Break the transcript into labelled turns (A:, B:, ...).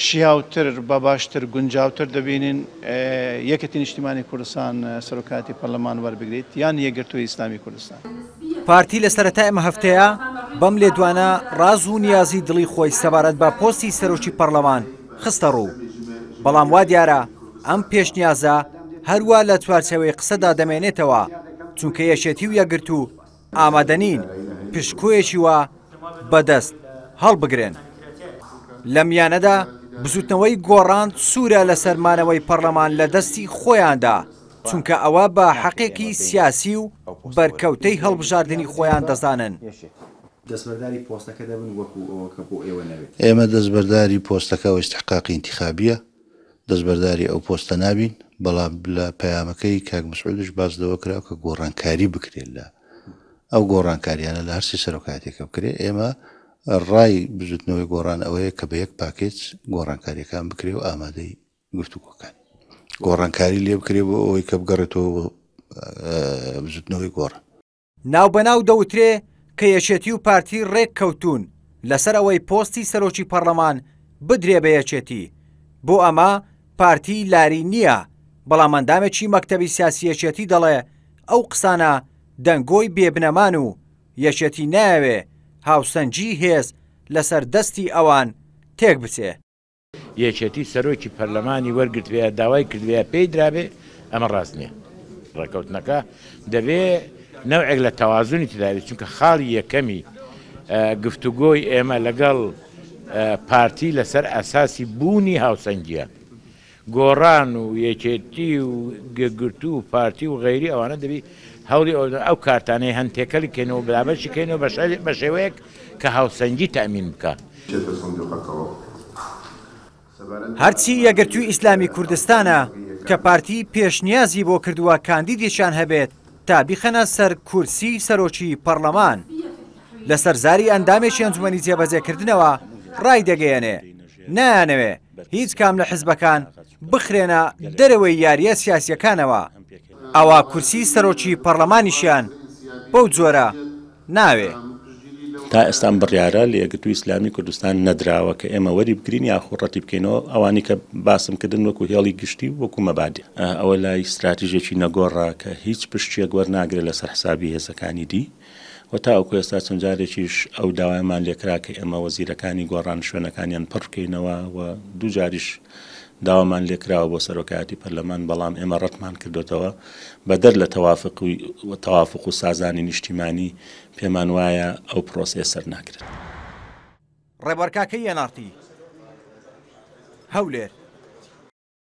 A: شیاوتر بە باشتر گونجاوتر دەبینین یەکێتی نیشتیمانی کوردستان سەرۆکایەتی پەرلەمان وەربگریت یان یەکگرتووی ئیسلامی کوردستان؟
B: پارتی لە سەرەتای ئەم هەفتەیە بەم لێدوانە ڕاز و نیازی دڵی خۆی سەبارەت بە پۆستی سەرۆکی پەرلەمان خستە ڕوو، بەڵام وا دیارە ئەم پێشنیازە هەروا لە چوارچێوەی قسەدا دەمێنێتەوە، چونکە یەکێتی و یەکگرتوو ئامادەنین پشکۆیەکی وا بەدەست هەڵبگرن. لەم میانەدا بزوتنەوەی گۆڕان سوورە لەسەر مانەوەی پەڕلەمان لە دەستی خۆیاندا، چونکە ئەوە بە حەقێکی سیاسی و بەرکەوتەی هەڵبژاردنی خۆیان دەزانن.
C: دەستبەرداری پۆستەکە دەبن وەکو ئەوە کە بۆ ئێوە نەبێت؟
D: ئێمە دەستبەرداری پۆستەکە ئەوە ئیستحقاقی ئینتیخابییە، دەستبەرداری ئەو پۆستە نابین، بەڵام لە پەیامەکەی کاک مەسعودیش باس لەوە کرا کە گۆڕانکاری بکرێت لە ئەو گۆڕانکاریانە لە هەرسێ سەرۆکایەتیەکە بکرێت، ئێمە ڕای بزوتنەوەی گۆڕان ئەوەیە کە بە یەک پاکێج گۆڕانکاریەکان بکرێ و ئامادەی گفتوگۆکان گۆڕانکاری لێ بکرێ بۆ ئەوەی کە بگەڕێتەوە بۆ بزوتنەوەی گۆڕان.
B: ناوبەناو دەوترێ کە یەکێتی و پارتی ڕێککەوتوون لەسەر ئەوەی پۆستی سەرۆکی پەڕلەمان بدرێ بە یەکێتی، بۆ ئەمە پارتی لاری نییە، بەڵام ئەندامێکی مەکتەبی سیاسی یەکێتی دەڵێ ئەو قسانە دەنگۆی بێ بنەمان و یەکێتی نایەوێ هاوسەنگی هێز لەسەر دەستی ئەوان تێکبچێ.
E: یەکێتی سەرۆکی پەرلەمانی وەرگرتبێ یا داوای کردبێ یا پێی درابێ ئەمە ڕاست نییە. ڕێککەوتنەکە دەبێ نەوعێک لە تەوازنی تێدا بێت، چونکە خاڵی یەکەمی گفتوگۆی ئێمە لەگەڵ پارتی لەسەر ئەساسی بوونی هاوسەنگییە. گۆڕان و یەکێتی و یەکگرتوو و پارتی و غەیری ئەوانە دەبی هەوڵی ئەوە بدەن ئەو کارتانەی هەن تێکەڵی کەینەوە و دابەشی کەینەوە بە شێوەیەک کە هاوسەنگی تەئمین بکا.
B: هەرچی یەکگرتووی ئیسلامی کوردستانە کە پارتی پێشنیازی بۆ کردووە کاندیدێکیان هەبێت تا بیخەنە سەر کورسی سەرۆکی پەڕلەمان، لەسەر زاری ئەندامێکی ئەنجومەنی جێبەجێکردنەوە ڕایدەگەیەنێ، نایانەوێ هیچ کام لە حزبەکان بخرێنە دەرەوەی یارییە سیاسییەکانەوە، ئەوا کورسی سەرۆکی پەڕلەمانیشیان بەو جۆرە ناوێ.
F: تا ئێستا ئەم بڕیارە لە یەکگرتووی ئیسلامی کوردستان نەدراوە کە ئێمە وەری بگرین یاخو ڕەتی بکەینەوە، ئەوانەی کە باسم کردن وەکو هێڵی گشتی و وەکو مەبادی. ئەوە لای ستراتیژێکی نەگۆڕە کە هیچ پشکێک وەرناگرێت لەسەر حسابی هێزەکانی دی و تاوەکو ئێستا چەند جارێکیش ئەو داوایەمان لێکرا کە ئێمە وەزیرەکانی گۆڕان شوێنەکانیان پڕ بکەینەوە و دوو جاریش داوامان لێکراوە بۆ سەرۆکایەتی پەرلەمان بەڵام ئێمە ڕەتمان کردۆتەوە بەدەر لە تەوافق و سازانی نیشتیمانی پێمان وایە ئەو پرۆسەیە سەرناگرێت.
B: ڕێبوار کاکەیی ئێن ئاڕ تی، هەولێر.